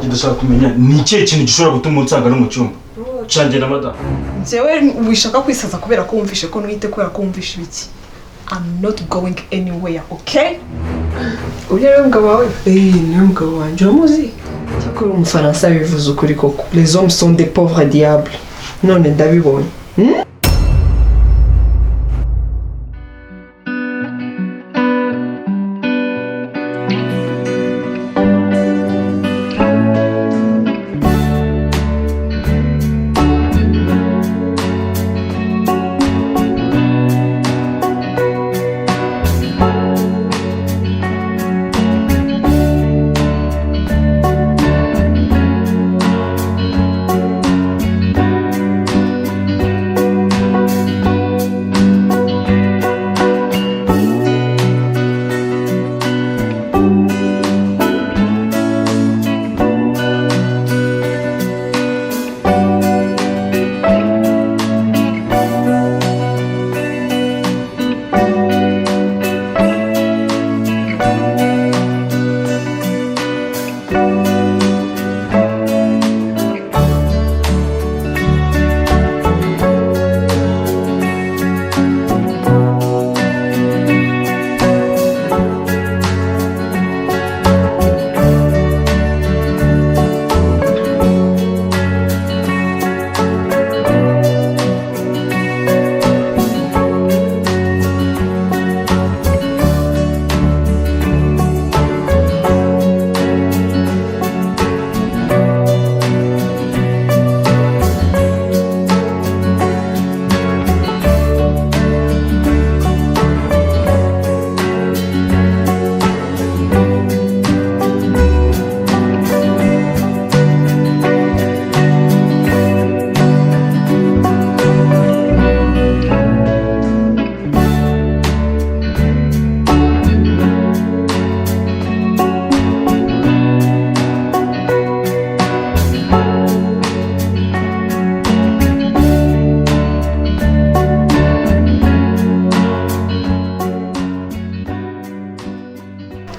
Ndashaka kumenya ni ikihe kintu gishobora gutuma unsanga no mu cyumba cyanjye na madamu. Njyewe wishaka kwisaza kubera ko wumvishe ko nwite, kubera ko wumvishe ibiki. I'm not going anywhere, okay? Uriya niwe mugabo wawe? Niwe mugabo wanjye, uramuzi? Cyakora umufaransa bivuze ukuri koko, les hommes sont des pauvres diables. None ndabibonye.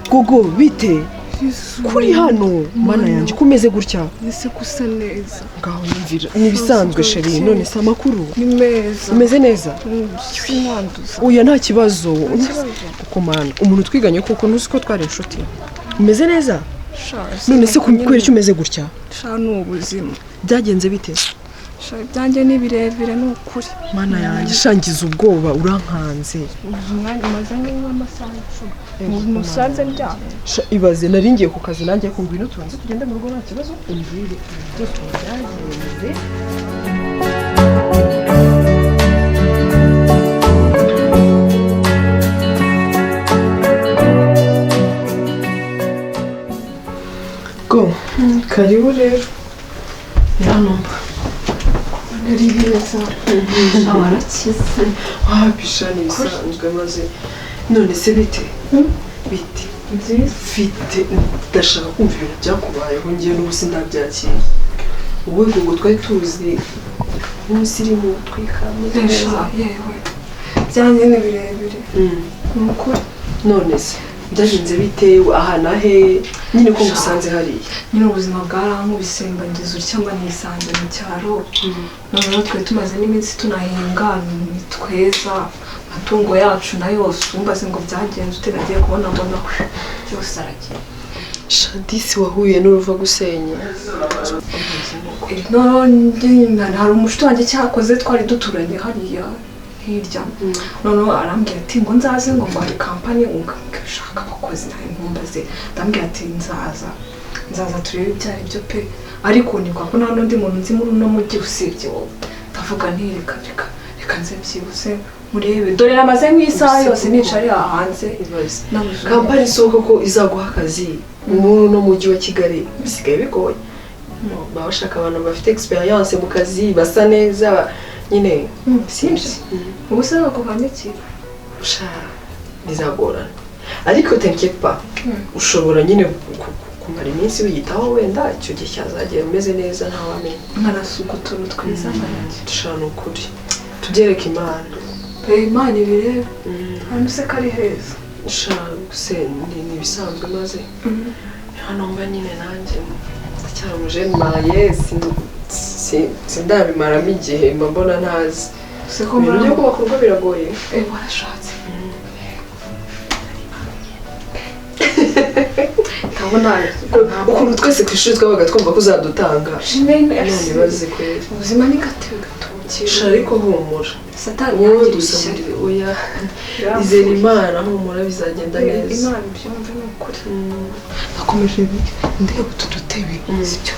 Gogo, bite? Kuri hano mana yanjye kumeze gutya. Ese kusa neza. Ngaho nyumvira. Ni bisanzwe chérie, none se amakuru? Ni meza. Umeze neza? Sinwanduza. Oya nta kibazo. Kuko mana, umuntu twiganye koko ntuzi ko twari inshuti. Umeze neza? None se kubera icyo umeze gutya? Sha ni ubuzima. Byagenze bite? Sha ibyanjye ni birebire ni ukuri. Mana yanjye shangiza ubwoba urankanze. Umwanya maze nk'amasaha 10. Musanze ndyamye. Sha ibaze nari ngiye ku kazi nanjye ko ngwino tubanze tugende mu rugo nta kibazo umbwire byose byagenze. Go, karibu rero. Hano mba. Ari heza. Warakize. Bisha ni ibisanzwe maze. None se bite? Bite? Mfite ndashaka kumva ibintu byakubayeho ngiye n'ubu sindabyakira. Wowe ngo twari tuzi umusirimu twikameze neza. Yewe. Byanjye ni birebire. Ni ukuri. None se byagenze bite aha na he nyine ko musanze hariya? Nyine ubuzima bwarankubise mbangiza utya mba nisanze mu cyaro. Noneho twe tumaze n'iminsi tunahinga tweza amatungo yacu nayo umbaze ngo byagenze ute, nagiye kubona mbona byose aragiye. Shadisi wahuye n'uruva gusenya. Noneho hari umushuti wanjye cyakoze twari duturanye hariya hirya. Noneho arambwira ati ngo nzaze ngo hari kampani ushaka abakozi nawe ntumbaze. Ndambwira ati nzaza nzaza turebe ibyo ari byo pe, ariko ni kwa ko nta n'undi muntu nzi muri uno mujyi usibye wowe. Ndavuga nti reka reka reka nze byihuse murebe, dore namaze nk'isaha yose nicaye aha hanze. Kampani isoko ko izaguha akazi muri uno mujyi wa Kigali bisigaye bigoye. Baba bashaka abantu bafite experience mu kazi basa neza nyine sibyo. Ubu se bakuvanye iki? Bizagorana ariko t'inquiète pas, ushobora nyine kumara iminsi wiyitaho, wenda icyo gihe cyazagera umeze neza ntawamenya. Nkanasuka utuntu twiza nkanjye. Dushana ukuri tubyereke Imana. Pe Imana ibirebe. Hano se kari heza. Se ni ibisanzwe maze hano mba nyine nanjye Ndacyari umujene mariye, sindabimaramo igihe, mba mbona ntazi. Siko Ibintu mbona byo kubaka urugo biragoye. Warashatse, ndabona. Ukuntu twese ku ishuri twabaga twumva ko uzadutanga, none bazi kweri. Ubuzima ni gatebe gatoki. Sha, ariko humura. Satani Wowe yangiriye gusa ishyari. Oya, izera Imana, humura, bizagenda neza. Imana ibyumve, ni ukuri. Nakomeje ndeba utu dutebe, sibyo,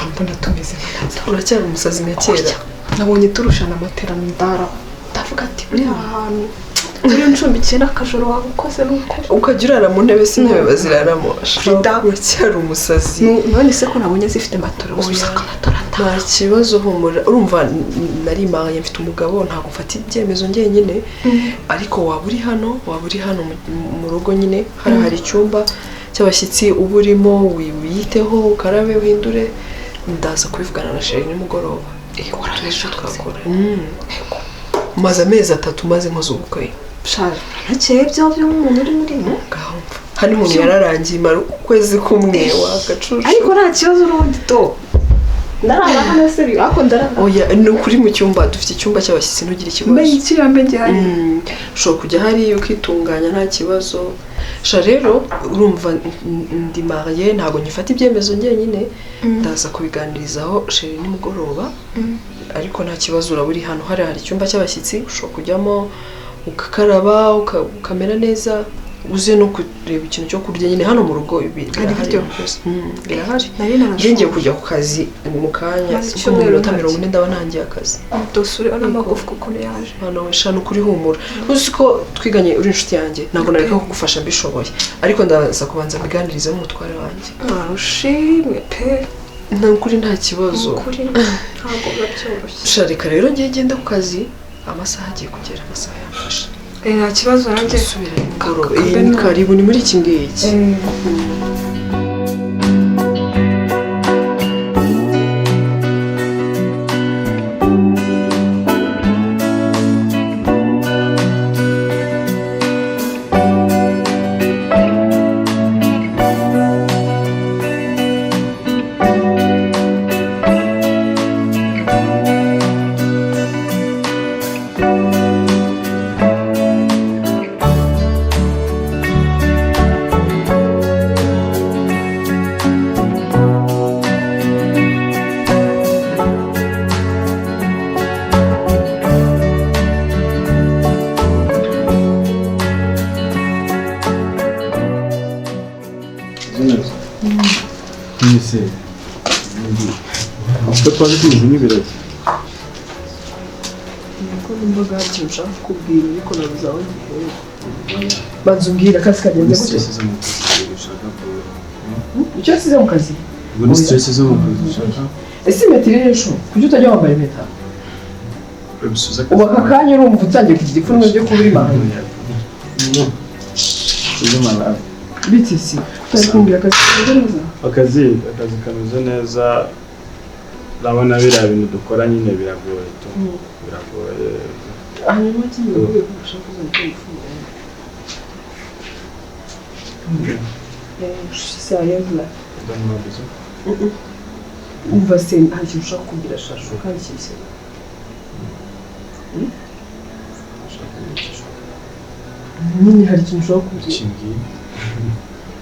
mbona tumeze nka Uracyari umusazi nka kera. Nabonye turushana amaterano, ndara ndavuga ati buriya hantu uriya ncumbikiye n'akajoro waba ukoze, ni ukuri. Ukajya urara mu ntebe? Si intebe baziraramo. Frida. Uracyari umusazi. None se ko nabonye zifite matora gusa? Oya. Usanga matora. Nta kibazo, humura. Urumva nari mariye, mfite umugabo, ntabwo mfata ibyemezo njyenyine. Ariko waba uri hano mu rugo nyine, hari icyumba cy'abashyitsi uba urimo, wiyiteho, ukarabe, uhindure. Ndaza kubivugana na chéri nimugoroba, turebe icyo twakora. Maze amezi 3 maze nkoze ubukwe. Ntakeye byo by'umuntu uri muri mu Ngaho mva hano umuntu yararangiye, mara ukwezi kumwe wagacucu. Ariko nta kibazo urundi do, ndarara hano se, ariko ndarara. Oya, ni ukuri, mu cyumba dufite icyumba cy'abashyitsi, ntugire ikibazo. Mbe ikiriya, mbe gihari. Ushobora kujya hariya ukitunganya, nta kibazo. Sha rero urumva ndi mariye, ntabwo ngifata ibyemezo njyenyine. Ndaza kubiganirizaho chéri nimugoroba, ariko nta kibazo, uraba uri hano. Hari icyumba cy'abashyitsi, ushobora kujyamo ugakaraba, ukamera neza, uze no kureba ikintu cyo kurya nyine. Hano mu rugo Hari birahari ibiryo? byose. Birahari. Nari Njye ngiye narashonje. kujya ku kazi mu kanya, Maze kuko mu icyumweru minota ntacyo. 40 ndaba ntangiye akazi. Dosure n'amagufwa ukuntu yaje. Mwana we, shana ukuri, humura. Uzi ko twiganye, uri inshuti yanjye, ntabwo nareka kugufasha mbishoboye, ariko ndaza kubanza mbiganirize n'umutware wanjye. Ushimwe pe. Nta ukuri, nta kibazo. Ukuri ntabwo biba byoroshye. Sha, reka rero ngiye ngende ku kazi, amasaha agiye kugera, amasaha yamfashe. Nta kibazo nanjye. Turasubira nimugoroba. Kambe Iyi ni karibu, ni muri iki ngiki. Neza none se ko twaje tumeze nk'ibiragi? Niko numvaga hari ikintu ushaka kukubwira, ariko nabuze aho gihera. Banza umbwire, akazi kagenze Ni gute? stress zo mu kazi ushaka Icyo yasize mu kazi? Ubwo ni stress zo mu kazi ushaka. Ese impeta iri hejuru? Kuki utajya wambara impeta? Urabisubiza. Ubu aka kanya urumva utangiye kugira ipfunwe ryo kuba uri mariye? Bite se? Utari kumbwira, akazi kagenze neza? Akazi kameze neza. Urabona biriya bintu dukora nyine biragoye tu, biragoye. Hanyuma kimwe uvuye ko ushaka kuzajya ufungura. Je suis sérieuse là. Donne-moi un bisou. Umva se, hari ikintu ushaka kumbwira shashu kandi kibise. Ushaka iki? Nyine hari ikintu ushaka kumbwira. Kimbwira.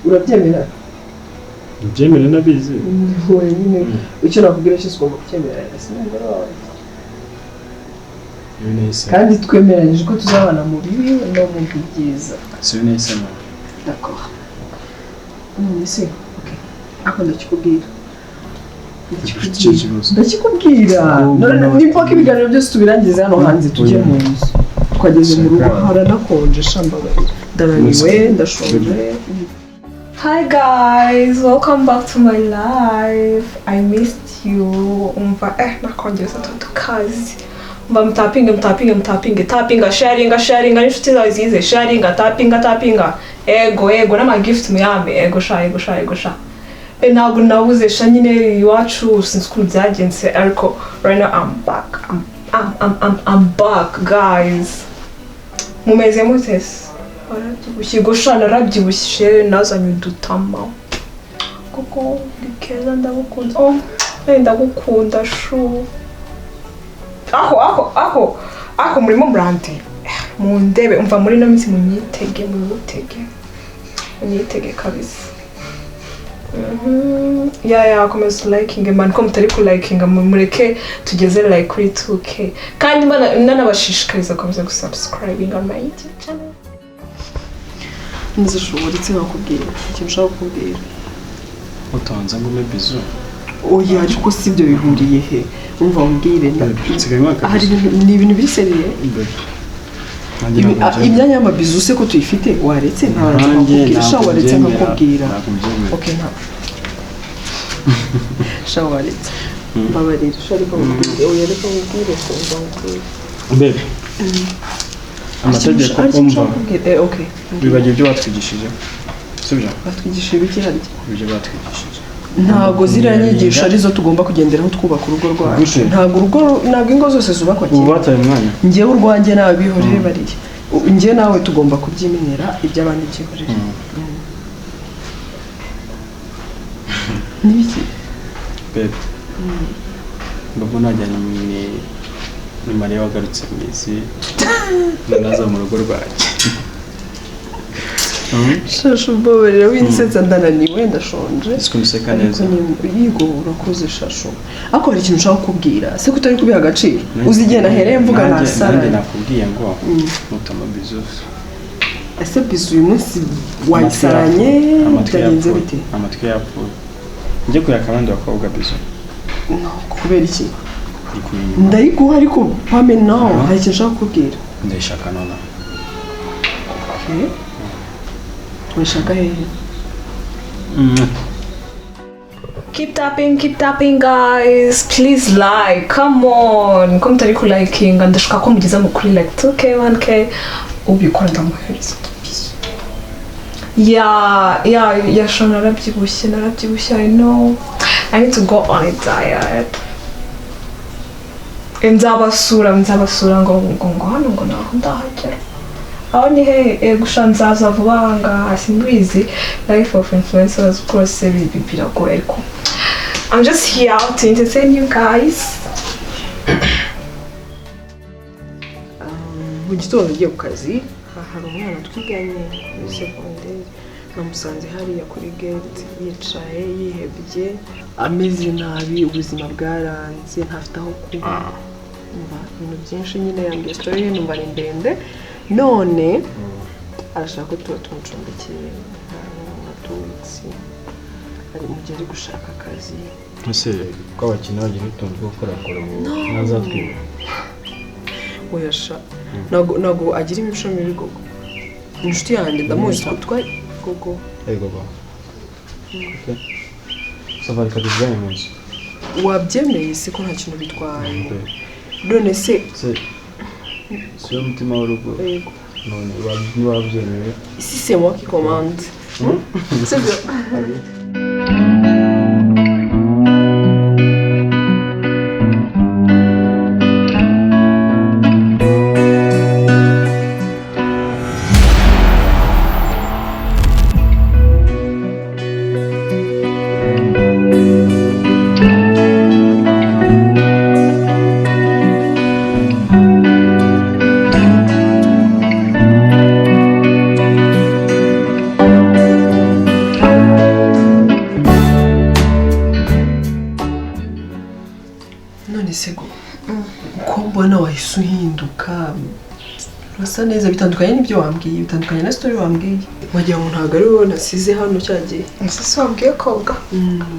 Urabyemera? Ubyemere, nabizi. Wowe nyine icyo nakubwira cyose ugomba kucyemera. Ese ni umugore wawe? Ibi nahisemo. Kandi twemeranyije ko tuzabana mu bibi no mu byiza. Si ibi nahisemo. D'accord. None se, okay. Ako ndakikubwira. Ufite icyo kibazo? Ndakikubwira. Ubwo Ni mpaka ibiganiro byose tubirangize hano hanze, tujye mu nzu. Twageze mu rugo haranakonje, shambabarira. Ndananiwe, ndashonje. Hi guys, welcome back to my life. I missed you. Umva nakongeza tukazi. Umva, mutapinge, mutapinge, mutapinge, tapinga, sharinga, sharinga n'inshuti zawe zize, sharinga, tapinga, tapinga. Ego, ego n'ama gift muyame, ego sha, ego sha, ego sha. Ntabwo nabuze sha, nyine iwacu sinzi ukuntu byagenze, ariko right now I'm back. I'm back guys. Mumeze mute se? Warabyibushye? Go sha, narabyibushye, nazanye udutama. Koko uri keza, ndagukunda. Oh, ndagukunda shu. Aho aho aho aho murimo murande mundebe, umva muri no minsi munyitege, munyitege, munyitege kabisa. Ya komeza liking man, ko mutari ku likinga, mureke tugeze like kuri 2K, kandi nanabashishikariza gukomeza gusubscribing on my YouTube channel. Nzishobora nkakubwira ikintu ushaka kukubwira. Utanze ngo umpe bizu. Oya, ariko si ibyo bihuriye he? Umva umbwire. Nsigaye mwaka. Hari ni ibintu biri sérieux. Imyanya y'amabizu se ko tuyifite, waretse nkakubwira sha, waretse nkakubwira. Okay, nta sha, waretse mbabarira sha, ariko nkubwire. Oya, reka nkubwire, umva nkubwire. Bebe, amategeko, umva. Okay. Wibagiwe ibyo batwigishije, sibyo? Batwigishije ibiki harya? Ibyo batwigishije. Ntabwo ziriya nyigisho arizo tugomba kugenderaho twubaka urugo rwacu. Ntabwo urugo, ntabwo ingo zose zubakwa kimwe. Ubu bataye umwanya. Njyewe urwanjye nawe bihorere bariya. Njye nawe tugomba kubyimenyera, iby'abandi byihorere. N'ibiki? Bebe, mbona najyanye ni Mariya wagarutse mu isi, naza mu rugo rwanjye. Shashu mbabarira winsetsa, ndananiwe, ndashonje. Sikumuseka neza. Yego, urakoze shashu. Ariko hari ikintu ushaka kukubwira, se ko utari kubiha agaciro? Uzi igihe nahereye mvuga nasara. Nanjye nakubwiye ngo mutama bizu. Ese bizu uyu munsi wayisaranye byagenze bite? Amatwi yapfuye. Njye kuyaka abandi bakobwa bizu. Kubera iki? Ndayiguha ariko pame nawe hari ikintu ushaka kukubwira. Ndayishaka nonaha. Okay. Urashaka hehe? Keep tapping, keep tapping guys. Please like, come on. Ko mutari ku likinga, ndashaka ko mugeza mu kuri like 2K, 1K. Ubikora ndamuhereza utubizo. Ya sho, narabyibushye, narabyibushye. I know. I need to go on a diet. Nzabasura, nzabasura ngo ngo ngo hano ngo naho ndahagera. Aho ni hehe? Gusha nzaza vuba ngaha, simbizi. Life of influencers rwose biragoye, ariko I'm just here to entertain you guys. Mu gitondo ugiye ku kazi, hari umwana twiganye muri segonderi, namusanze hariya kuri gate yicaye yihebye, ameze nabi, ubuzima bwaranze, ntafite aho kuba. Ibintu byinshi nyine yambwiye story ye, numva ni ndende. None arashaka ko tuba tumucumbikiye nka 2 weeks, ari mu gihe ari gushaka akazi. Ese ko abakina bagira utuntu two gukorakora ubu ntazatwiba? Oya sha, ntabwo agira imico mibi gogo. Inshuti yanjye ndamuzi twari gogo. Gogo. Okay. Safari kadizanye mu nzu. Wabyemeye se ko nta kintu bitwaye? None se si yo mutima w'urugo. None ntiwabyemeye. Si c'est moi qui commande. C'est bien. Uhinduka urasa neza, bitandukanye n'ibyo wambwiye, bitandukanye na story wambwiye. Wagira ngo ntabwo ari wowe nasize hano cyagiye. Ese wambwiye koga?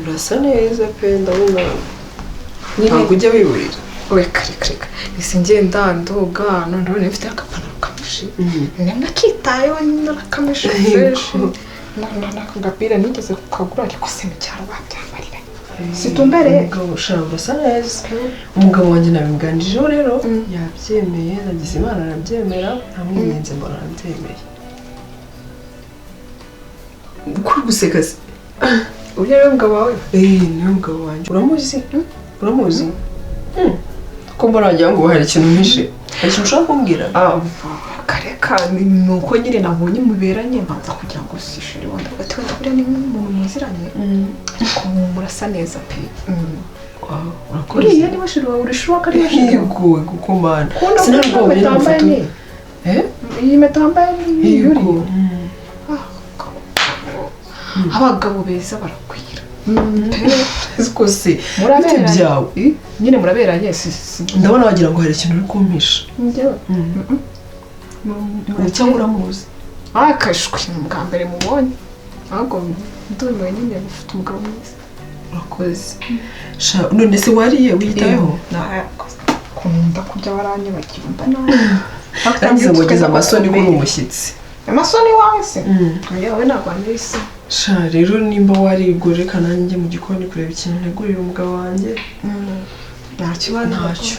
Urasa neza pe, ndabona ntabwo ujya wiburira. We kare kare, ese ngenda ndoga none ndabona mfite akapantaro kameshe, nakitayeho narakameshe fresh, n'ako gapira nigeze kukagura ariko se mu cyaro babyambarira. Situmbere umugabo ushaka urasa neza. Umugabo wanjye nabimuganirijeho rero yabyemeye, nagize Imana arabyemera, ntamwinginze mbona arabyemeye. Kuri guseka se? Uriya niwe mugabo wawe? Niwe mugabo wanjye. Uramuzi? Uramuzi? Ko mbona wagira ngo hari ikintu mpishe? Hari ikintu ushaka kumbwira? Reka ni uko nyine nabonye muberanye mbanza kugira ngo si chéri wawe, ndavuga ati wenda buriya ni nk'umuntu muziranye, ariko murasa neza pe. Wow, urakoze. Uriya niba chéri wawe, uri sure ko ari we chéri wawe? Yego, kuko mana. Kubona ko Sinabwo impeta wambaye ni Eh? iyi mpeta wambaye ni Yego. yuri. Abagabo beza barakwira pe. Siko se. Bite Muraberanye. byawe? Nyine muraberanye, si Ndabona wagira ngo hari ikintu uri kumpisha. Njyewe Cyangwa uramuzi? Akashwi, ni ubwa mbere mubonye, ahubwo ndumiwe nyine, ufite umugabo mwiza. Urakoze. Sha, none se wariye, wiyitayeho? Kunda kurya, waranyibagiwe, mba nabi. Nagize ngo ngize amasoni ko uri umushyitsi. Amasoni wawe se? Yewe, ntabwo wanteye isoni. Sha, rero nimba waribwo, reka nanjye njye mu gikoni kureba ikintu ntegurira umugabo wanjye. Nta kibazo. Ntacyo.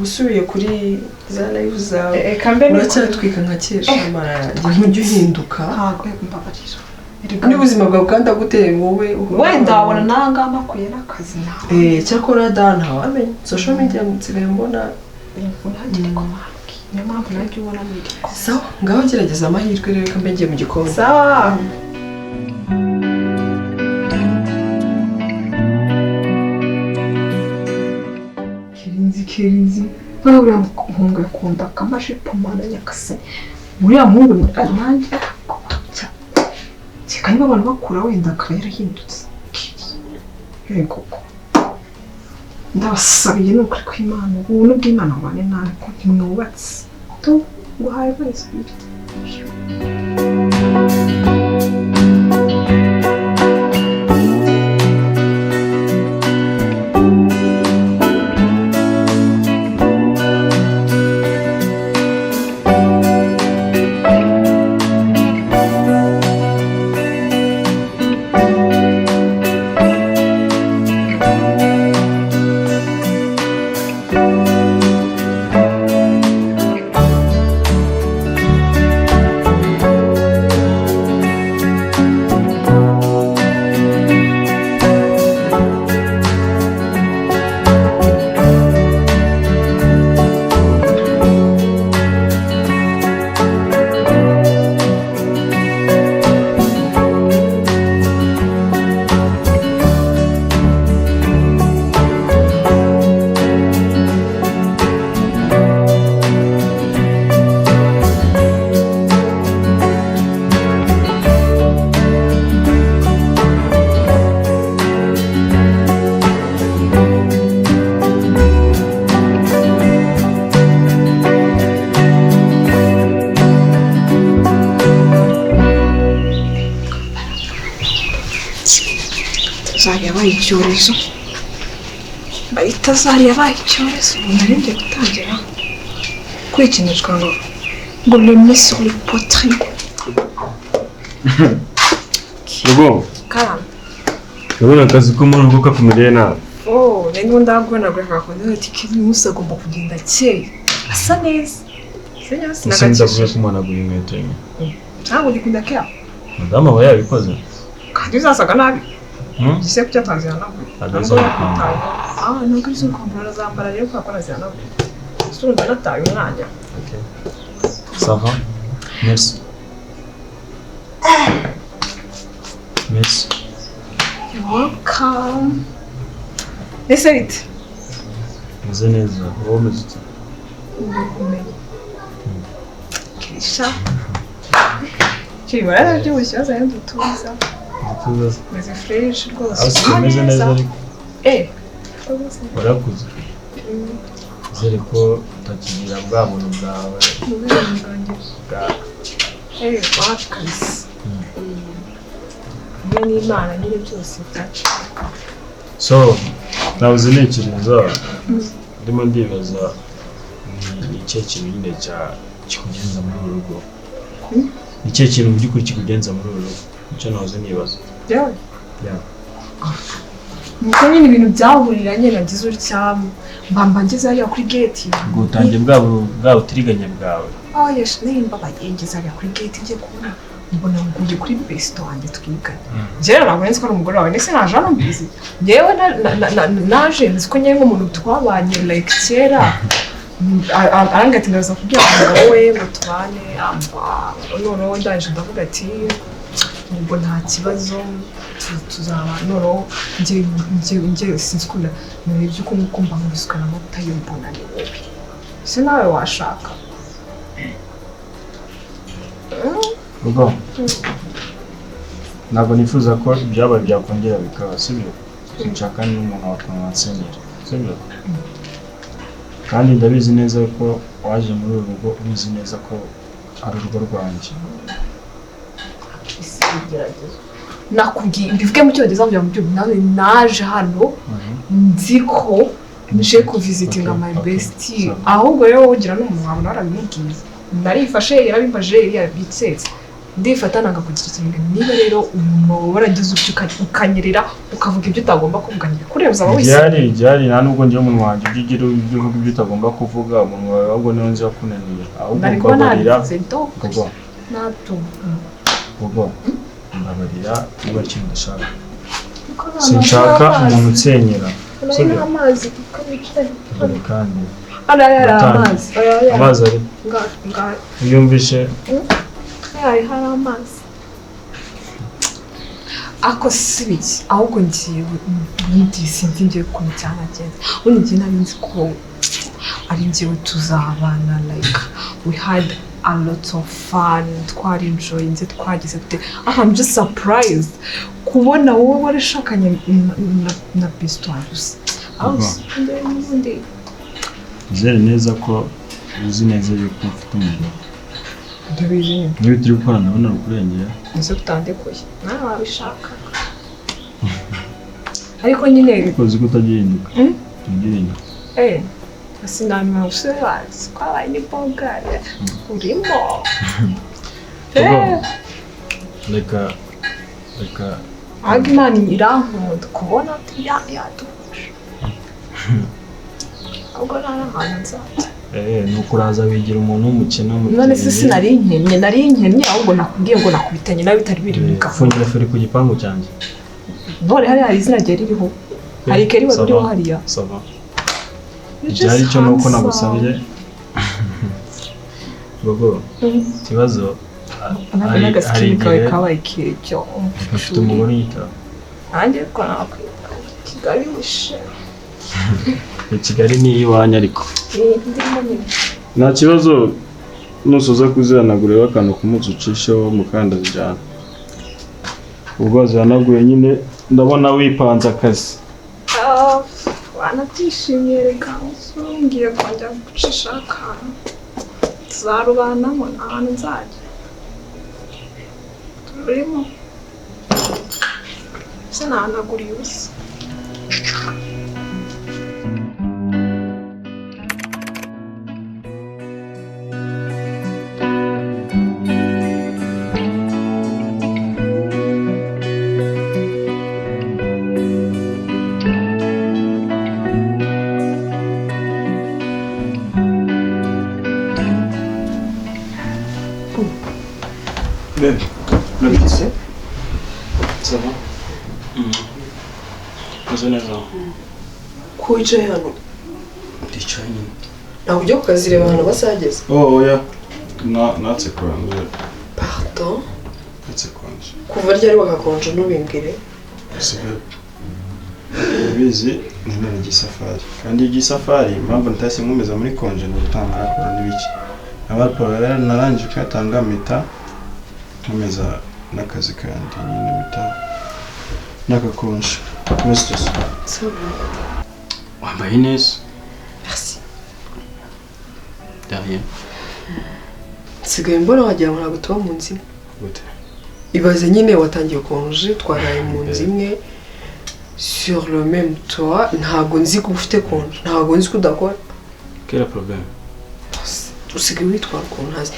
Usubiye kuri za live zawe. Reka mbe Uracyatwika nka kera, mana yanjye, ntujya uhinduka. Ntabwo, mbabarira. N'ubuzima bwawe kandi aguteye wowe uhora- Wenda wabona nanga mpakuye n'akazi nawe. Eh, cyakora da, ntawamenya, social media nsigaye mbona. Nanjye niko bambwiye, niyo mpamvu nanjye ubona niriko. Sawa, ngaho gerageza amahirwe rero, reka mbe ngiye mu gikoni. Sawa. Kirinzi, kirinzi, noneho uriya muhungu yakunda akamajipo, mana nyakase, uriya muhungu nanjye kereka niba abantu bakura, wenda akaba yarahindutse. Yego koko, ndabasabiye ni ukuri kw'Imana, ubuntu bw'Imana bubane nawe, ko ntimwubatse tu nguhaye wese. Zari yabaye icyorezo, bayita zari yabaye icyorezo. Ubu nari ngiye gutangira kwikinishwa ngo le nez sur le poitrine. Rugo, Karame. ndabona akazi ko muri rugo kakumereye nabi. Oh, nari ndagubona gakunda ati kiri umunsi agomba kugenda akeye, asa neza. Senya. Ese ndavuye ko umwana aguha inkweto imwe. Ntabwo gikunda kera. Madamu aba yabikoze. Kandi uzasaga nabi. Hmm? Gise kuki atazihanaguye? Ntabwo ari izo kwambara. Ah, ntabwo ari izo kwambara, azambara rero kubera ko arazihanaguye. Ese urumva nataye umwanya? Ok. Ça va? Merci. Merci. You're welcome. Ese bite? Meze neza. Wowe umeze ute? Ndakomeye. Kirisha. Kiri warabyibushye, wazanye udutuza. Igituza. Meze fresh rwose. Aho si umeze neza ariko Eh. warakuze. Nizere ko utakigira bwa buntu bwawe bwa Eh, wapi kabisa. Hamwe n'Imana nyine byose byacu. So, nabuze ntekereza, ndimo ndibaza ni ikihe kintu nyine cya kikugenza muri uru rugo? Ni ikihe kintu mu by'ukuri kikugenza muri uru rugo? Nicyo nahoze nibaza. Byawe. Yeah. Nuko nyine ibintu byahuriranye, nagize utya mbamba ngeze hariya kuri gate. Ubwo utangiye bwa butiriganya bwawe. Oh yes, nimba ngeze hariya kuri gate, ngiye kubona mbona nguye kuri besto wanjye twiganye. Njyewe ntabwo nzi ko ari umugore wawe, ndetse naje hano mbizi. Njyewe naje nzi ko njyewe nk'umuntu twabanye like kera. Arambwira ati ndaza kubwira umugabo we ngo tubane. Noneho ndaje ndavuga ati ubwo nta kibazo, tuzaba. Noneho njye sinzi ukuntu narebye uko nguko mba nkubiswe n'amavuta yo mbona ni wowe. Ese nawe washaka? Ubwo ntabwo nifuza ko ibyabaye byakongera bikaba, sibyo? Sinshaka n'umuntu wakunwansenyera, sibyo? Kandi ndabizi neza ko waje muri uru rugo ubizi neza ko ari urugo rwanjye. Isi ibigeragezo. Nakubwiye mbivuge mu Cyongereza kugira ngo mbyumve. Nawe naje hano nzi ko nje kuvisitinga my bestie. Ahubwo rero wowe ugira n'umuntu wabona warabimubwiye. Narifashe, yarabimbaje, yarabitsetse. Ndifata nanga kugira ikintu. Niba rero umuntu wawe waragize utyo ukanyerera ukavuga ibyo utagomba kuvuga, ntibikureba, uzaba wese. Byari nta nubwo njyewe umunwa wanjye ujya ugira ibyo uvuga ibyo utagomba kuvuga. Umunwa wawe ahubwo niwo nzi wakunaniye. Ahubwo Nari kuba mbabarira. nabivuze do. Gogo, Nabyumva. Gogo, mbabarira niba ari ikintu udashaka. Sinshaka umuntu unsenyera. Sibyo? Amazi kuko wicaye. Dore kandi Hariya hari Uratanga. amazi. Hariya Amazi ari nga iyo yumvishe. Hari amazi. Ako si biki, ahubwo ngiye ubundi sinzi ngiye ukuntu cyanagenze. Ubundi ngiye nari nzi ko ari njyewe tuzabana, like we had a lot of fun, twari enjoyinze, twagize dute. I'm just surprised kubona wowe warashakanye na best wanjye gusa. Aho njyewe n'ubundi Nizere neza ko uzi neza yuko ufite umugabo. Ndabizi nyine. Niba turi gukora ndabona rukurengera. Nizo tutandekuye nawe wabishaka, ariko nyine Ariko uzi ko utagihinduka. Mm? Utagihinduka. Sinamenya gusobanura twabaye n'ibogare urimo. Gogo, reka reka. Ahubwo Imana irankunda kubona yadufasha, ahubwo nta n'ahantu nzajya. Ni ukuraza wigira umuntu w'umukene mu None se sinari nkennye? Nari nkennye, ahubwo nakubwiye ngo nakubitanye nawe bitari biri muri gahunda. Fungira feri ku gipangu cyanjye. None hariya hari izina rye ririho, hari ikeri wari uriho hariya. Ça va. Icyari cyo ni uko nagusabye, Gogo, ikibazo Ntabwo hari n'agasikini kawe igihe kabaye kecyo. ufite umugore unyitaho. Nanjye ariko nakwita Kigali wishe. I Kigali ni iwanyu ariko. Ndimo nyine. Nta kibazo, nusoza kuzihanagura rero akantu k'umunsi ucisheho mukanda zijyana. Ubwo wazihanaguye nyine ndabona wipanze akazi. Ah, wanabyishimiye reka ngiye kongera gucisha akantu tuzarubanamo, nta hantu nzajya turimo sinahanaguriye ubusa. Bebe, urabizi? Ça va? Meze neza. Ko wicaye hano? Ndicaye nyine. Ntabwo ujya ku kazi? Reba ahantu amasaha ageze. Oh, oya. Natse konje. Pardon? Natse konje. Kuva ryari wakakonje? Ntubimbwire. Ese bebe, urabizi nari isafari. Kandi iyo ugiye isafari, impamvu ntahise nkomeza muri konje ni ugutanga raporo n'ibiki. Raporo rero narangije kuyatanga mpita nkomeza n'akazi kandi nyine mpita n'agakonje. Mr. Ça va. Wambaye neza. Merci. De rien. Nsigaye mbona wagira ngo ntabwo tuba mu nzu imwe. Gute? Ibaze nyine watangiye konje twaraye mu nzu imwe, sur le même toit. Ntabwo nzi ko ufite konje, ntabwo nzi ko udakora. Quel est le problème? Usigaye witwara ukuntu ntazi.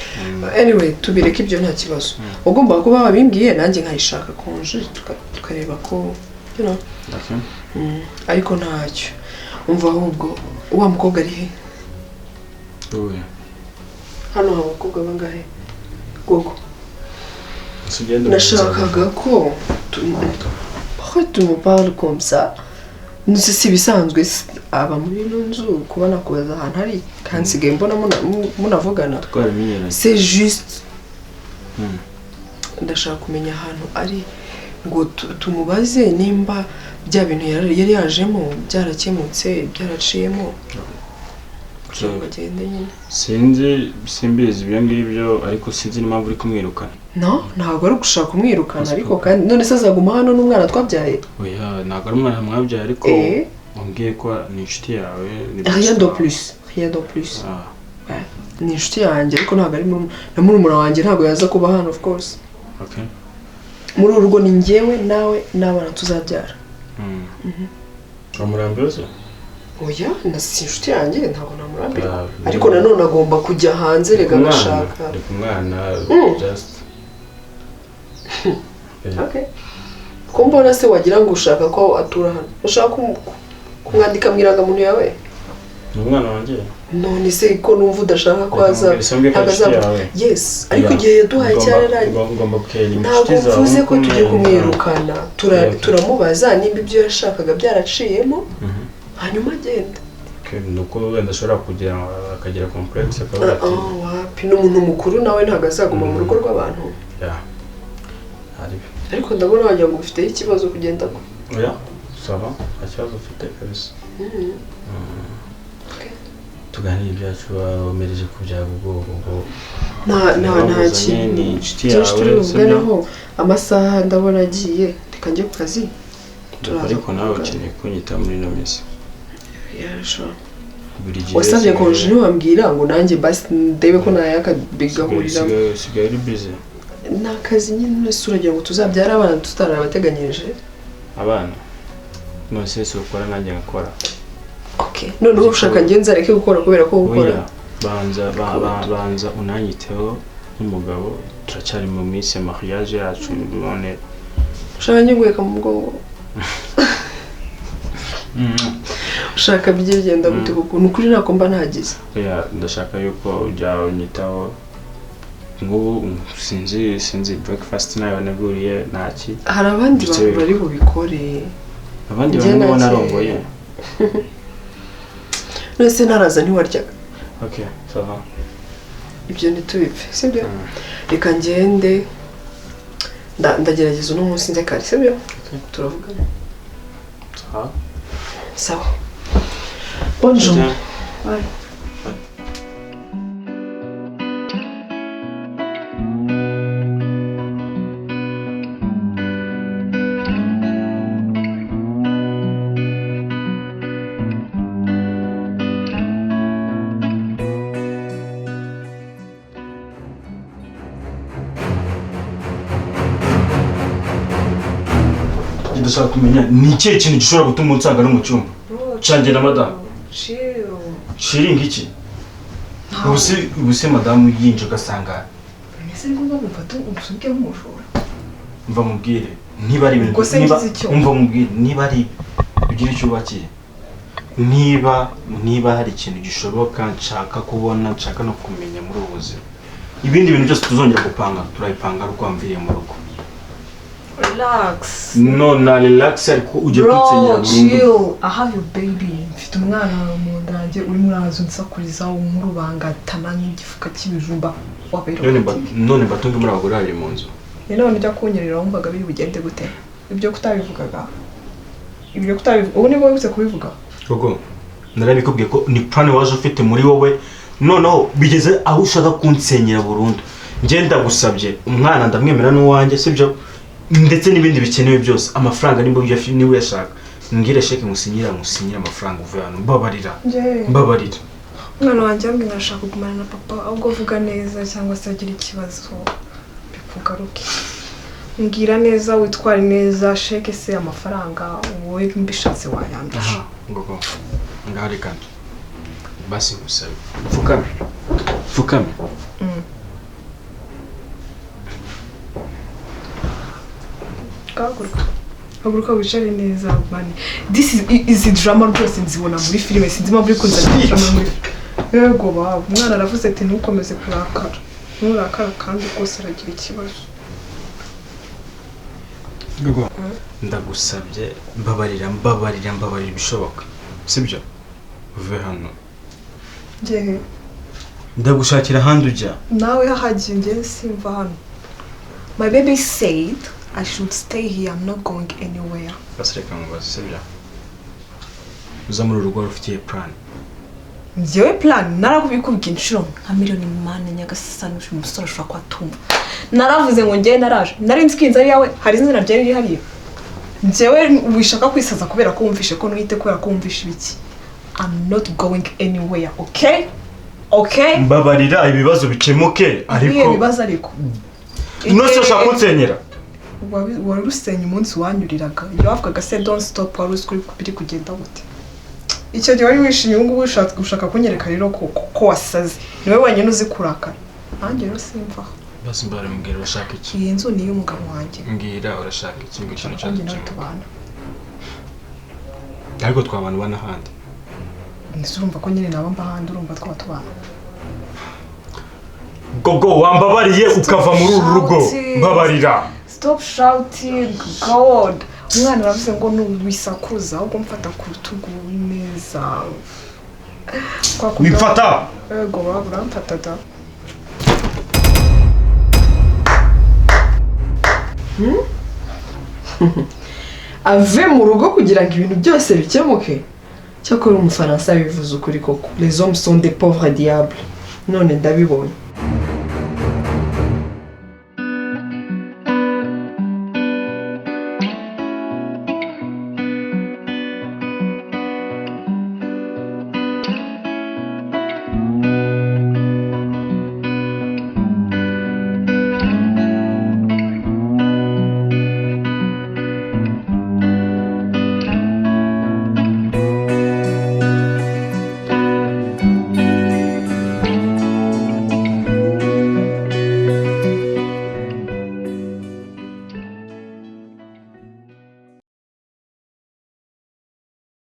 Anyway, tubireke ibyo, nta kibazo. Ugomba kuba wabimbwiye nanjye nkayishaka konje, tukareba ko. Okay. Ariko ntacyo. Umva, ahubwo wa mukobwa ari he? Uwe. Hano hari abakobwa bangahe, Gogo? Ugenda. Nashakaga ko pourquoi tu me parles comme ça? Nzi si ibisanzwe aba muri ino nzu, kuba nakubaza ahantu ari kandi nsigaye mbona munavugana. Twaramenyeranye. C'est juste ndashaka kumenya ahantu ari ngo tumubaze nimba bya bintu yari yajemo byarakemutse, byaraciyemo, kugira ngo agende nyine. Sinzi, simbizi ibyo ngibyo, ariko sinzi n'impamvu uri kumwirukana. No, ntabwo ari ugushaka kumwirukana, ariko kandi none se azaguma hano n'umwana twabyaye? Oya, ntabwo ari umwana mwabyaye, ariko Eh. wambwiye ko ni inshuti yawe, ni Rien de wawe. plus, rien de plus. Ah. Ni inshuti yanjye, ariko ntabwo ari na murumuna wanjye, ntabwo yaza kuba hano, of course. Okay. Muri uru rugo ni njyewe nawe n'abana tuzabyara. Wamurambiwe se? Oya, na si inshuti yanjye, ntabwo namurambirwa. Ah, ariko nanone agomba kujya hanze rega, Umwana, agashaka. Reka umwana. Just. Okay. Ko mbona se wagira ngo ushaka ko atura hano, ushaka kumwandika mu irangamuntu yawe? Ni umwana wanjye. None se ko numva udashaka ko Reka aza mubwire, se mbwiye ko ntabwo ari inshuti azaba yawe. Yes, ariko Yeah. igihe yaduhaye cyararangiye. Ngomba kukeringa Ntabwo inshuti zawe mvuze ko nk'uko tugiye umwirukana. kumwirukana. Okay. Turamubaza nimba ibyo yashakaga byaraciyemo, hanyuma agenda. Okay, ni uko wenda ashobora kugira akagira complexe akavuga ati Ah, wapi, ni umuntu mukuru nawe, ntabwo azaguma mu rugo rw'abantu. Yeah. Ari Ariko ndabona wagira ngo ufiteho ikibazo kugenda kwe. Oya, ça va, nta kibazo ufite kabisa. Okay. Tuganire ibyacu, wamereje ku byago ubwoko ngo Nta Wabuzanye, kintu ni inshuti byinshi yawe, turi buvuganeho. sibyo? Amasaha ndabona agiye, reka njye ku kazi, turaza Ariko nawe kuvugana. ukeneye kunyita muri ino minsi. Yeah, sure. Buri gihe Wasabye usigaye- konje ntiwambwira ngo nanjye basi ndebe ko nayaka bigahuriramo. Usigaye uri busy. Ni akazi nyine. Ese uragira ngo tuzabyare abana tutarabateganyirije? Abana none se ukora nanjye ngakora. Okay, noneho ushaka njye nzareke gukora kubera ko gukora? Oya, banza banza unanyiteho nk'umugabo, turacyari mu minsi ya mariage yacu none. Ushaka njye nguheka mu mugongo? Ushaka bijye bigenda gute? Kuko ni ukuri ntako mba ntagize. Oya, ndashaka yuko ujya unyitaho nk'ubu, sinzi breakfast nayo naguriye ntaki. Hari abandi Ndetse bantu bari bubikore. Abandi Njye bamwe ubona nake- arongoye. None se ntaraza ntiwaryaga? Okay, ça va. Ibyo ntitubipfe, sibyo? Reka ngende, ndagerageza uno munsi nze kare, sibyo? Okay. Turavugana. Ça va. Sawa, bonne journée. Tiens. Bye. Ndashaka kumenya ni ikihe kintu gishobora gutuma unsanga ari mu cyumba cyanjye na madamu. Chill. Shiringa iki? Ubu se madamu yinje ugasanga Ese ni ngombwa mufate umusuke nk'umujura? Mva mubwire, niba ari ibintu Ubwo se niba ngize icyo? Umva mubwire, niba ari ugira icyo ubakiye, niba hari ikintu gishoboka nshaka kubona, nshaka no kumenya muri ubu buzima, ibindi bintu byose tuzongera gupanga turabipanga ari uko wamviriye mu rugo. Relax. No, na relax, ariko ugiye Bro, kunsenyera burundu. chill. I have your baby. Mfite umwana mu nda yanjye, urimo uraza unsakuriza nkurubangatana nk'igifuka cy'ibijumba. Wabera. None mbatunge muri abagore babiri mu nzu? Ni none ujya kunyerera wumvaga biri bugende gute? Ibyo kutabivugaga. Ibyo kutabivuga. Ubu nibwo wibutse kubivuga. Gogo, narabikubwiye ko ni plan waje ufite muri wowe, noneho bigeze aho ushaka kunsenyera burundu. Njye ndagusabye, umwana ndamwemera n'uwanjye, sibyo? Ndetse n'ibindi bikenewe byose, amafaranga nimba niba uyashaka, mbwire sheke ngusinyire amafaranga uvuye hano. Mbabarira. Njye Mbabarira. umwana wanjye yambwiye ngo arashaka kugumana na papa, ahubwo vuga neza cyangwa se agira ikibazo bikugaruke. Mbwira neza, witware neza, sheke se amafaranga wowe mbishatse wayandusha. Gogo, ngaho reka basi ngusabe, pfukame, pfukame. Haguruka, haguruka wicare neza man. This is izi drama rwose nzibona muri filime, sinzi impamvu uri kunzanira drama muri filime. Yego baba, umwana aravuze ati ntukomeze kurakara, nturakara kandi rwose aragira ikibazo. Gogo, ndagusabye, mbabarira, mbabarira, mbabarira ibishoboka, sibyo? Uve hano. Njyewe? Ndagushakira ahandi ujya. Nawe hahagiye, njye simva hano. My baby said I should stay here. I'm not going anywhere. Basi reka nkubaze, sibyo? Uza muri uru rugo wari ufitiye plan? Njyewe plan? Narakubikubwiye inshuro nka miliyoni. Mana nyagasani, uyu musore ashobora kuba atumva. Naravuze ngo njyewe naraje, nari nzi ko inzu ari iyawe. Hari izina ryari riri hariya? Njyewe wishaka kwisaza kubera ko wumvishe ko ntwite, kubera ko wumvishe ibiki. I'm not going anywhere, okay? Okay. Mbabarira ibibazo bikemuke. Ibihe Ariko bibazo ariko? Nose ushaka kunsenyera? Wari usenya umunsi wanyuriraga iyo wavugaga se "Don't stop". Wari uzi ko biri kugenda gute icyo gihe? Wari wishimye. Ubu ngubu ushaka kunyereka rero ko wasaze. Ni wowe wenyine uzi kurakara, nanjye rero simvaho. Basi mbabarira, mbwira, urashaka iki? Iyi nzu ni iy'umugabo wanjye. Mbwira, urashaka iki ngo ikintu cyose Nanjye nawe gikemuke? tubana. Ariko twabana ubana ahandi. Ese urumva ko nyine naba mba ahandi, urumva twaba tubana? Gogo, wambabariye ukava muri uru rugo? Shouting. Mbabarira. Stop shouting, God. Umwana aravuze ngo nuwisakuza, ahubwo mfata ku rutugu neza. Kwa kundi- Wimfata. Ego, waba uramfata da. Ave mu rugo kugira ngo ibintu byose bikemuke. Cyakora umufaransa bivuze ukuri koko: "Les hommes sont des pauvres diables." None ndabibonye.